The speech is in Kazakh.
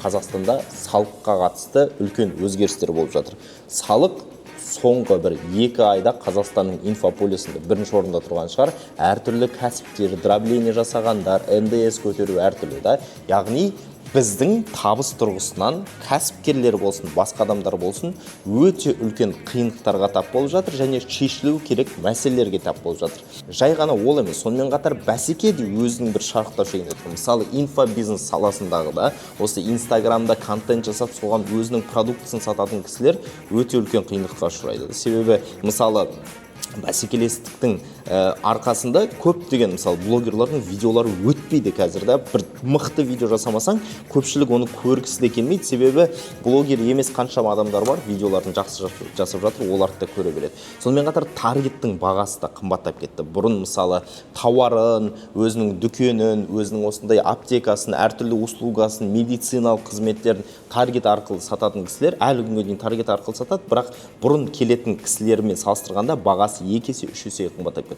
Қазақстанда салыққа қатысты үлкен өзгерістер болып жатыр. Салық соңғы 1-2 айда Қазақстанның инфополисінде бірінші орында тұрған шығар. Әртүрлі кәсіптер, дробление жасағандар, НДС көтеру әртүрлі да. Яғни біздің табыс тұрғысынан кәсіпкерлер болсын, басқа адамдар болсын, өте үлкен қиындықтарға тап болып жатыр және шешілу керек мәселелерге тап болып жатыр. Жай ғана ол емес, сонымен қатар бәсеке де өзінің бір шарықтау шегінде тұр. Мысалы, инфобизнес саласындағы да, осы Инстаграмда контент жасап, соған өзінің продуктысын сататын кісілер өте үлкен қиындыққа ұшырайды. Себебі, мысалы, бәсекелестіктің арқасында көптеген, мысалы, блогерлардың видеолары өтпейді қазір да. Бір мықты видео жасамасаң, көпшілік оны көргісі де келмейді, себебі блогер емес қаншама адамдар бар, видеоларын жақсы жасап жатыр, оларды да көре береді. Сонымен қатар таргеттің бағасы да қымбаттап кетті. Бұрын, мысалы, тауарын, өзінің дүкенін, өзінің осындай аптекасын, әртүрлі услугасын, медициналық қызметтерін таргет арқылы сататын кісілер әлі күнге дейін таргет арқылы сатады, бірақ бұрын келетін кісілермен салыстырғанда бағасы 2 есе, 3 есе қымбаттап кетті.